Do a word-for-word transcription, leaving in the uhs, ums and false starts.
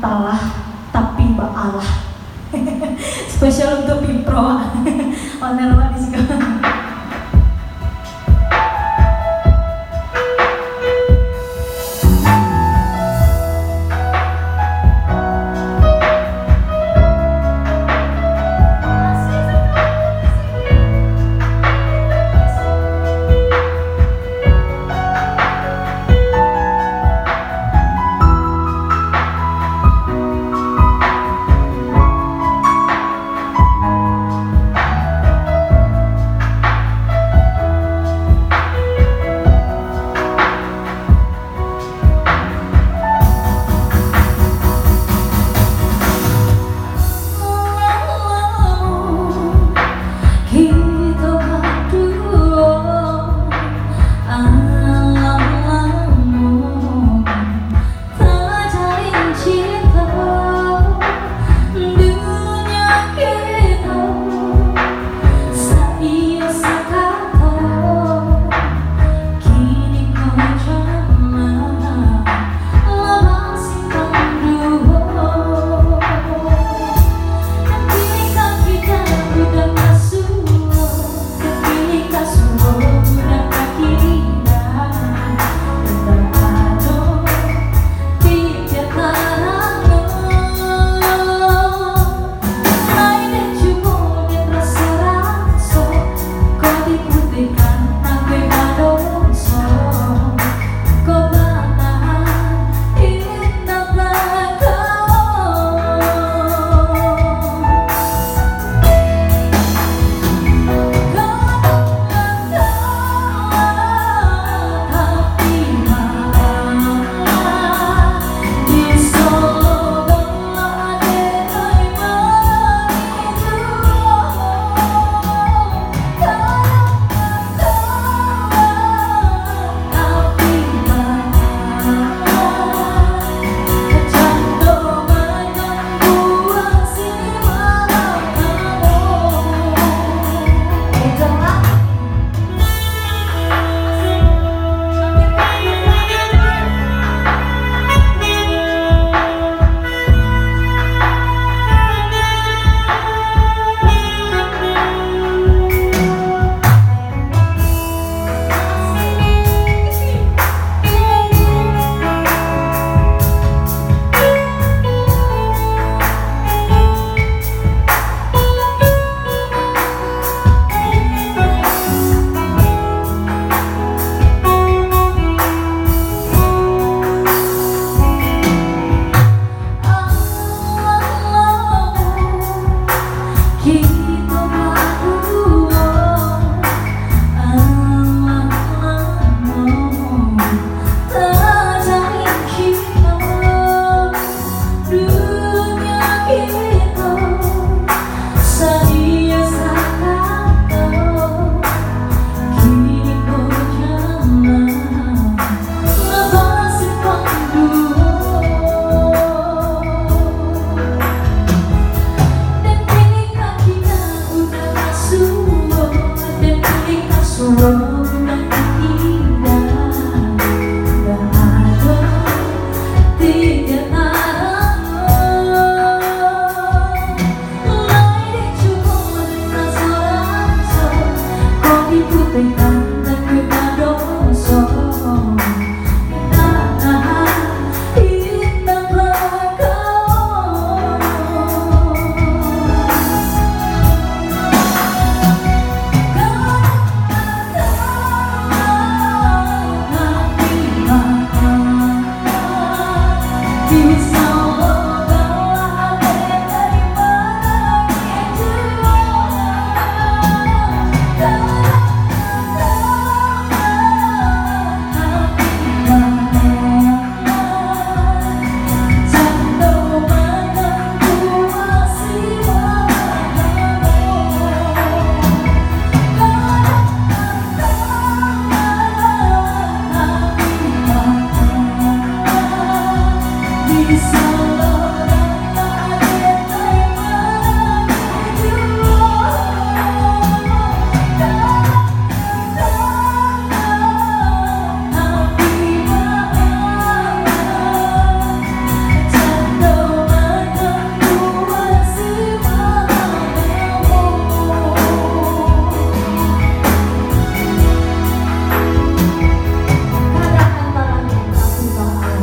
Talah, tapi baalah. Spesial untuk Pipro, Wak. Owner, Wak, di siko. Kito baduo, alah lamo tajalin cinto, dunia kito saiyo sakato. Kini ko jaman lah basimpang duo. Kini ka kito udah ka suo, kini ka suo udah ka kida. Udah ado titiak tarang. Lai dek cubo den raso-raso, kok diputihkan nan kue badoso, kok batahan indak lakau. Kok batahan tapi maaf. Dunia kito sadia sakato, kini ko jaman lah basimpang duo. Den pilih ka kida udah ka suo, den pilih ka suo udah ka kida. Udah ado titiak tarang. Lai dek cubo den raso-raso, kok diputihkan nan kue badoso. Indak tahan, indak lakau.